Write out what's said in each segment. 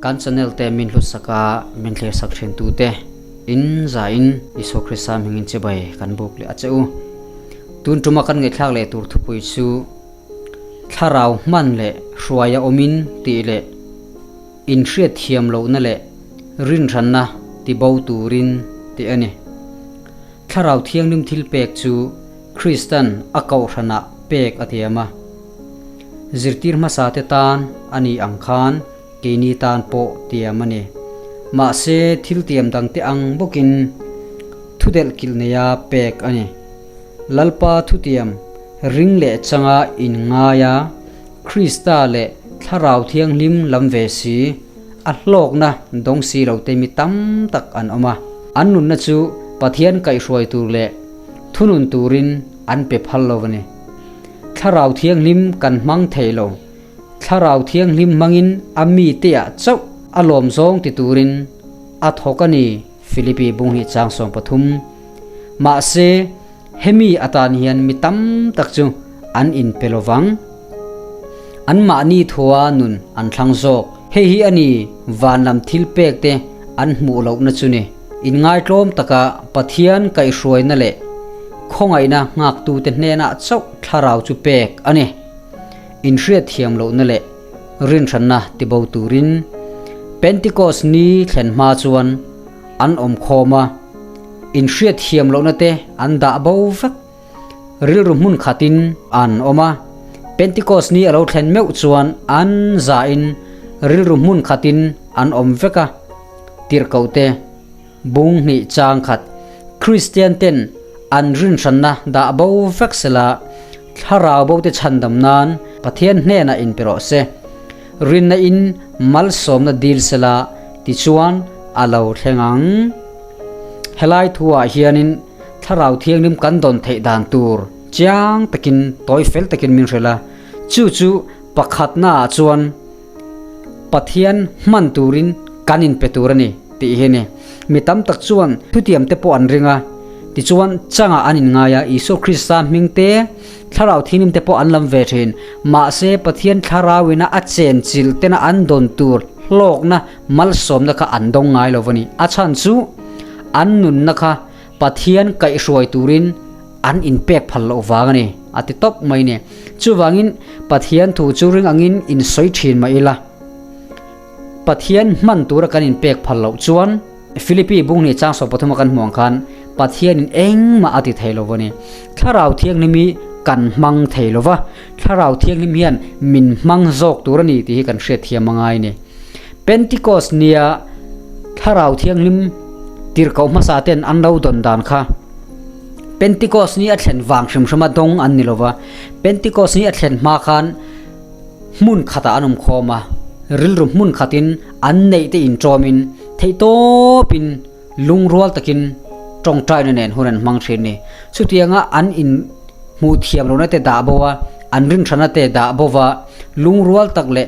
Kan channel te min hlut sak a, min thlir sak thin tu te in za in Isua Krista hming in chibai kan buk leh a che u. Tun tuma kan ngaihthlak leh tur thupui chu Thlarau hman leh hruaia awmin tih leh inhriat thiam lohna leh rinhranna ti bo turin tih a ni. Thlarau Thianghlim thilpek chu Kristan a kohhranah pek a tiam a. Zirtir hmasate tan a nih ang khan keini tan pawh tiam a ni. Mahse thil tiam dangte ang bawkin thudelh kilh neia pek a ni. Lalpa thutiam ring leh changa inngaia Krista leh Thlarau Thianghlim lam ve si, a hlawkna dawng si lo te mi tam tak an awm a. An nunna chu Pathian kaihhruai tur leh thunun turin an pe phal lo a ni. Thlarau Thianghlim kan hmang thei lo. Thlarau Thianghlim hmangin a miteah chauh a lawm zawng ti turin a thawk a ni, Philippi Bunghnih chang 13. Mahse, hemi atan hian mi tam tak chu an inpe lo vang. Anmahni thua nun an thlang zawk. Hei hi a ni van lam thil pek te an hmuh lohna chu ni. Inngaitlawm taka Pathian kaihhruaina leh khawngaihna nghaktute hnenah chauh thlarau chu pek a ni. Inhriatthiam lohna leh rinhranna tibo turin Pentecost ni thlen hma chuan an awm khawm a, inhriatthiam lohna te an dah bo vek. Rilru hmun khatin an awm a, Pentecost ni a lo thlen meuh chuan an zahin rilru hmun khatin an awm vek a. Tirhkohte bung hnih chang khat Kristian ten an rinhranna dah bo vek sela thlarau bo te chhandam nan Pathian hnenah inpe rawh se. Rinna in malsawmna dil sela tichuan a lo thleng ang. Helai thuah hianin thlarau thianghlim kan dawn theih dan tur chiang takin tawi fel takin min hrilh a, chu chu pakhatnaah chuan Pathian hman turin kan inpe tur a ni tih hi a ni. Mi tam tak chuan thutiam te pawh an ring a, tichuan changah an inngai a, Isua Krista hming te, Thlarau Thianghlim te pawh an lam ve thin. Mahse, Pathian Thlarauina a chenchilh tena an dawn tur hlawkna malsawmna kha an dawng ngai lo a ni. A chhan chu an nunna kha Pathian kaihhruai turin an inpek phal loh vang a ni, a ti tawp mai ni. Chuvangin Pathian thu chu ring angin insawi thin mah ila, Pathian hman tura kan inpek phal loh chuan Philippi bunghnih chang 33 a kan hmuh ang khan Pathianin engmah a ti thei lo a ni. Thlarau Thianghlim hi kan hmang thei lo va, Thlarau Thianghlim hian min hmang zawk tur a ni tih hi kan hriatthiam a ngai a ni. Pentecost nia Thlarau Thianghlim tirhkoh hmasa ten an lo dawn dan kha Pentecost ni a thlen vang hrim hrim a dawng an ni lo va, Pentecost ni a thlen hma khan hmun khatah an awm khawm a, rilru hmun khatin an neih te inṭawmin theihtawpin lungrual takin tawngtaina nen hun an hmang thin ni. Chutianga an in hmuh thiam lohna te dah bo a, an rinhranna te dah bo va, lungrual tak leh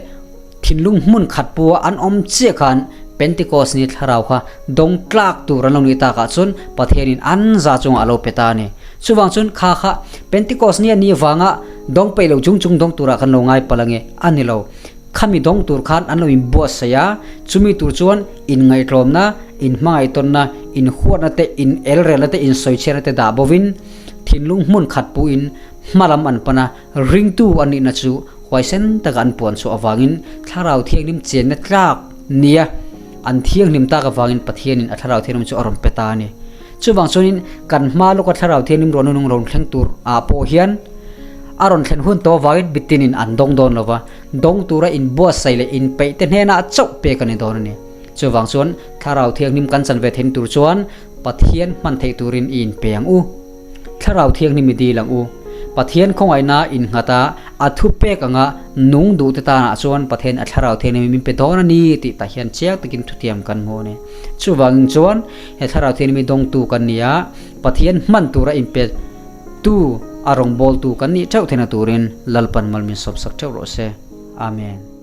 thinlung hmun khat pua an awm chiah khan Pentecost ni thlarau kha dawng tlak tur an lo nih takah chuan Pathianin an za chungah a lo pe ta a ni. Chuvang chuan kha kha Pentecost ni a nih vanga dawng peih lo chung chung dawng turah kan lo ngai palh ange a ni lo. Khami dawng tur khan an lo inbuatsaih a, chumi tur chuan inngaihtlawmna, inhmangaihtawnna, inhuatna te, inelrelna te, insawichhiatna te dah bovin thinlung hmun khat puhin hmalam an pan a, ringtu an nihna chu huaisen taka an puan chhuah avangin Thlarau Thianghlim chenna tlak nia an thianghlim tak avangin Pathianin a Thlarau Thianghlim chu a rawn pe ta a ni. Chuvang chuanin kan hma lawka Thlarau Thianghlim rawn nung rawn thleng tur ah pawh hian a rawn thlen hun tawh avangin mitinin an dawng dawn lo va, dawng tura inbuatsaih leh inpeih te hnenah chauh pek a ni dawn a ni. Chuvang chuan Thlarau Thianghlim kan chan ve theihna tur chuan Pathian hman theih turin i inpe ang u. Thlarau Thianghlim i dil ang u. Pathian khawngaihna innghat a, a thupek anga nung duh te tanah chuan Pathian a Thlarau Thianghlim min pe dawn a ni tih tah hian chiang takin thutiam kan hmu a ni. Chuvangin chuan he Thlarau Thianghlim hi dawngtu kan ni a, Pathian hman tura inpe tu a rawngbawltu kan nih theuh theihna turin Lalpan mal min sawpsak theuh rawh se. Amen.